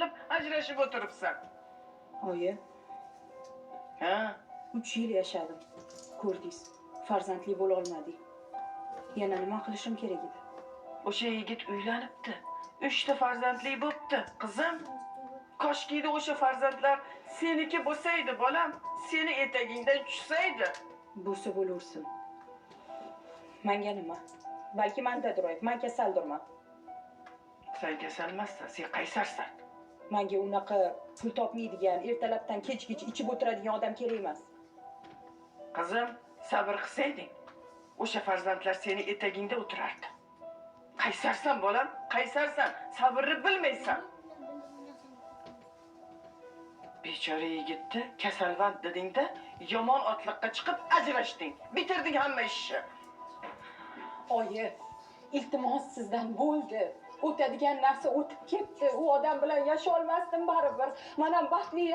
qilib ajrashib o'tiribsan. Oyi, Ha? 3 yil yashadim. Ko'rdingiz, farzandli bo'la olmadik. Yana nima qilishim kerak edi? O'sha yigit uylanibdi. Uchta farzandli bo'pti, qizim. Koshkiydi o'sha farzandlar seniki bo'lsaydi, bolam, seni etagingdan tushsaydi. Bo'lsa bo'laversin. Manga nima? Balki mandadir ayb, man kasaldurman. Sen kasalmassan, sen qaysarsan. Manga unaqa pul topmaydigan, ertalabdan kechgacha ichib o'tiradigan odam kerak emas. Qizim, sabr qilsayding, o'sha farzandlar seni etagingda o'tirardi. Qaysarsan, bolam, qaysarsan, sabrni bilmaysan. Bechora yigitni kasalvand dedingda, yomon otliqqa chiqib ajrashding. Bitirding hamma ishni. Oyi, iltimos sizdan, bo'ldi. O'tadigan narsa o'tib ketdi. U odam bilan yasholmasdim baribir. Man ham baxtli.